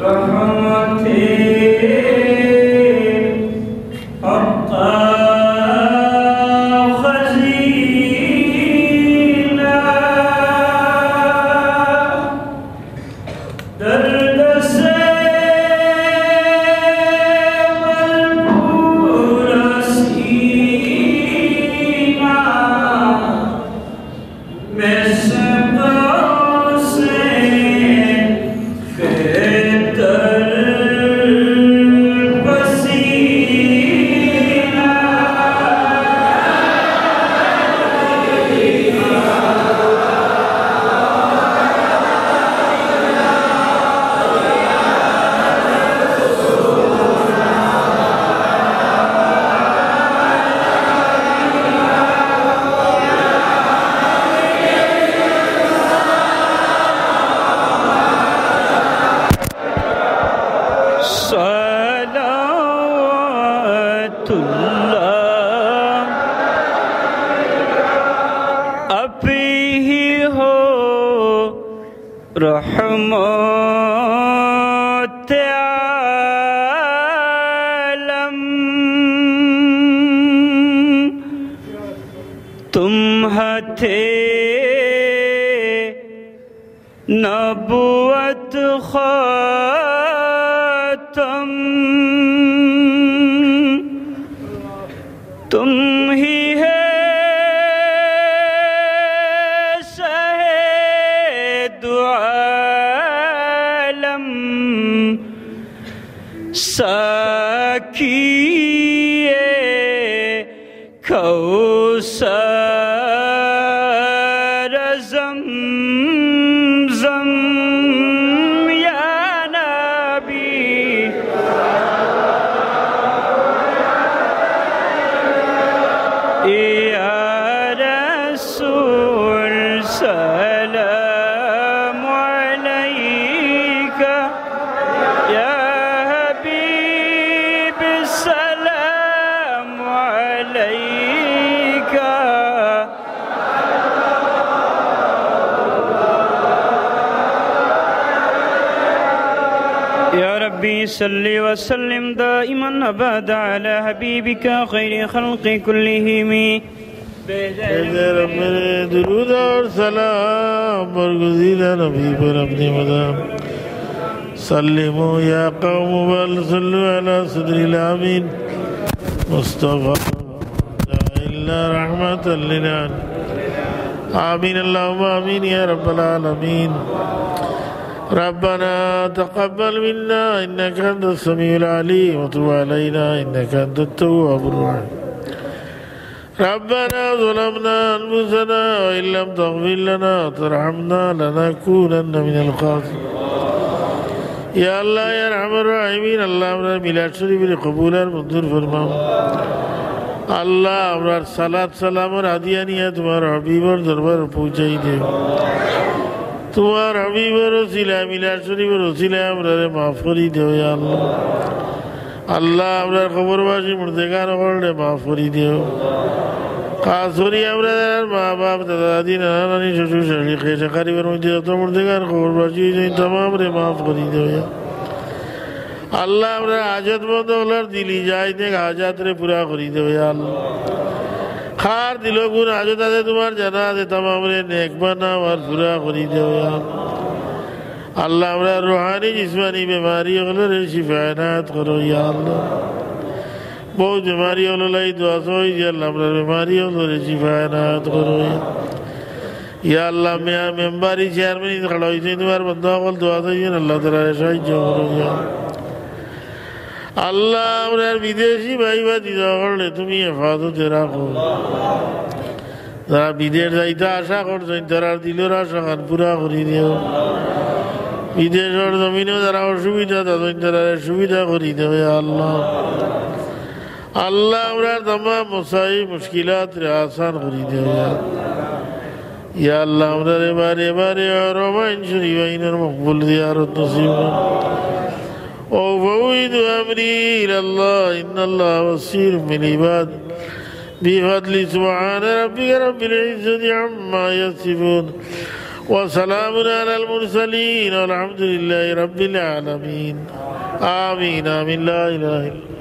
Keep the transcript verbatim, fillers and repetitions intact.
رحمتِ حق خزینہ، درد سے بھرپور سینہ، مصباح سے بہتر پسینہ۔ صلوات اللہ، اب ہی ہو رحمت عالم۔ تم ہتھے نبوت خاتم، تم ہی ہے سید عالم، ساقی کوثر زمزم۔ یا نبی، یا رسول، سلام علیک۔ یا حبیب، سلام علیک۔ یا ربی صل وسلم دائما ابدا علی حبیبک خیر خلق کلہم۔ اے رب میرے، درود اور سلام برگزیدہ نبی پر اپنی مدام۔ سلموا یا قوم بل صلوا علی صدر الامین مصطفی الا رحمت للعالمین۔ آمین اللہم آمین یا رب العالمین۔ ربنا تقبل منا انک انت السمیع العلیم وتب علینا انک انت التواب الرحیم۔ ربنا ظلمنا أنفسنا وإن لم تغفر لنا وترحمنا لنكونن من الخاسرين। ইয়া আল্লাহ, ইয়া আরহামার রাহিমিন, আল্লাহ, আমরার মিলাদ শরীফরে কবুল আর মঞ্জুর ফরমাও। আল্লাহ, আমরার সালাত সালামর হাদিয়া নিয়া তুমার হাবিবর দরবারো পৌঁছাই দেও। তুমার হাবিবর উছিলায়, মিলাদ শরীফর উছিলায় আমরারে মাফ করি দেও, ইয়া আল্লাহ। আল্লাহ, আমরার কবরবাসী মুর্দেগান অকলরে মাফ করি দেও। খাছ করি আমরার মা বাপ, দাদা দাদি, নানা নানি, শ্বশুর শাশুড়ি, খেশ আকারিবর মধ্যে যত মুর্দেগান কবরবাসী অইছইন, তামামরে মাফ করি দেও। আল্লাহ, আমরার হাজতমন্দ অকলর দিলি জায়েজ নেক হাজতরে পুরা করি দেও, ইয়া আল্লাহ। কার দিলো কুন হাজত আছে তুমার জানা আছে, তামামরে নেক বানাও আর পুরা করি দেও, ইয়া আল্লাহ। আল্লাহ, আমরার রুহানি জিসমানি বেমারি অকলরে শিফা এনায়েত করো, ইয়া আল্লাহ। বউত বেমারি অকলর লাগি দোয়া চাই, ইয়া আল্লাহ, আমরার বেমারি অকলরে শিফা এনায়েত করো, ইয়া আল্লাহ। ইয়া আল্লাহ, মিয়া মেম্বারি চেয়ারম্যানি খাড়া অইছইন, তুমার বান্দা অকল দোয়া চাইছইন, আল্লাহ তাআলারে সাহায্য করো, ইয়া আল্লাহ। আল্লাহ, আমরার বিদেশি ভাই ভাতিজা অকলরে তুমি হেফাজতে রাখো। যারা বিদেশ যাইতা আশা করছইন, তারার দিলর আশা খান পুরা করি দেও। বিদেশর জমিনো যারা অসুবিধাত আছইন, তারারে সুবিধা করি দেও, ইয়া আল্লাহ। আল্লাহ, আমরার তামাম মুসাইব মুশকিলাতরে আসান করি দেও, ইয়া আল্লাহ। ইয়া আল্লাহ, আমরারে বারে বারে হরমাইন শরীফাইনর মকবুল জিয়ারত নসিব করো। وأفوض أمري إلى الله إن الله بصير بالعباد। بفضل سبحان ربك رب العزة عما يصفون وسلام على المرسلين والحمد لله رب العالمين. آمين، آمين، لا إله إلا الله.